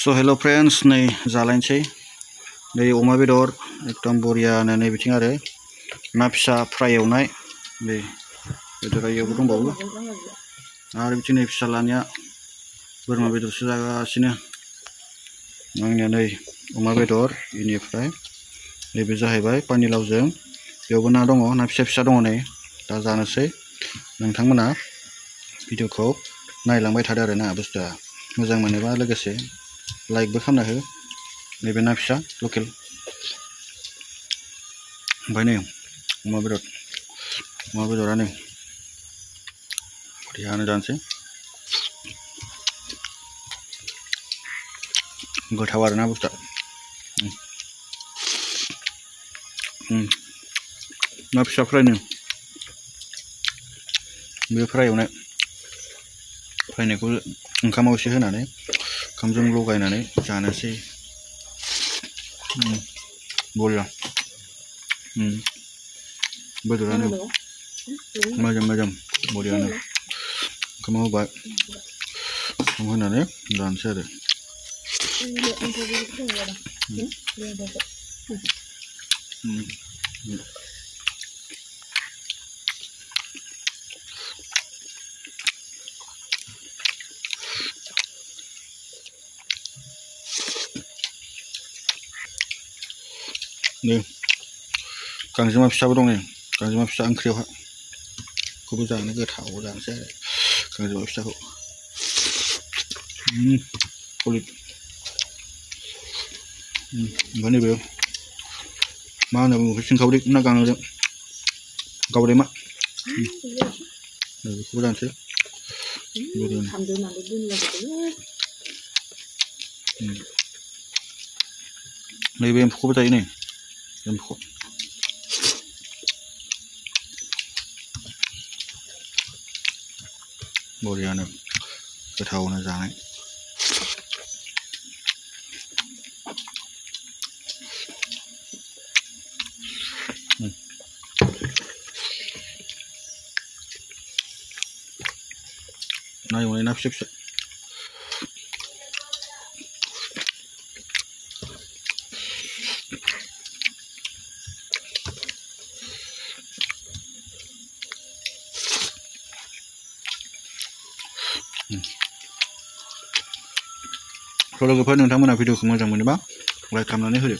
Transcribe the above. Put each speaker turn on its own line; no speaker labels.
So hello friends, नै जालायनोसै नै अमा बेदर एकदम बरियानो नै बिथिं आरो ना फिसा फ्राय एवनाय नै बेदरा एवबो दंबावो आरो बिथिं नै फिसालानिया बोरमा बेदरसो जागासिनो आंनिया नै अमा बेदर इनिफ्राय नैबे जाहैबाय पानिलावजों बेयावबो ना दङ ना फिसा फिसा दङ नै दा जानोसै नोंथांमोना भिडिअखौ नायलांबाय थादो आरो ना बुस्थुआ मोजां मोनोबा लोगोसे लाइक बो खालामना हो नैबे ना फिसा लकेल ओमफ्राय नै अमा बेदरानो बरियानो जानोसै गोथाव आरो ना बुस्थुआ ना फिसा फ्रायनो बे फ्राय एवनाय फ्रायनायखौ ओंखामाव एसे होनानै ओंखामजों लगायनानै जानोसै बरिया बेदरानो मोजां बरियानो ओंखामाव होबाय ओंखाम होनानै जानोसै आरो नै गांजेमा फिसाबो दं नै गांजेमा फिसा ओंख्रियावहा खौबो जानो गोथाव जानोसै आरो गांजेमा फिसाखौ सलिड ओमफ्राय नैबे मा होनो बुङो सिंखावरि ना गावरेमा बेखौबो जानोसै नैबे एम्फौखौबो जायो नै एम्फौखौ बरियानो गोथावनो जानाय ना एवनाय ना फिसा लोगोफोर नोंथांमोना भिडिअखौ मोजां मोनोबा लाइक खालामनानै होदो